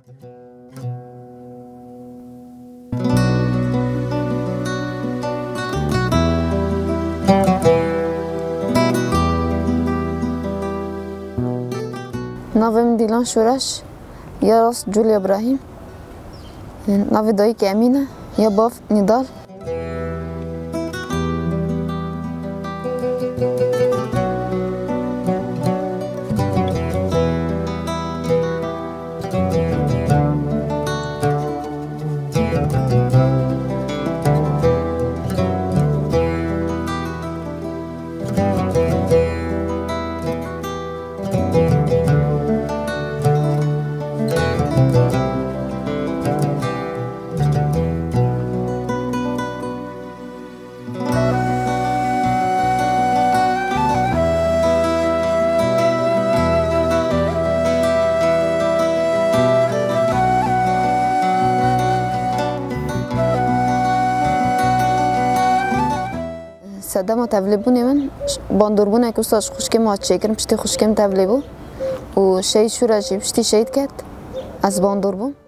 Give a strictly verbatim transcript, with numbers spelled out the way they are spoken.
Navê min Dîlan Şoreş, ya rast Julia Brahîm. Navê dayikê Emîn e, ya bav Nîdal. Sedema tevlêbûnê min, bandorbûnek wisa ji xwişkê min hat çêkirin, piştî xwişkê min tevlê bû û şehîd Şûra jî piştî şehîd ket, ez bandor bûm.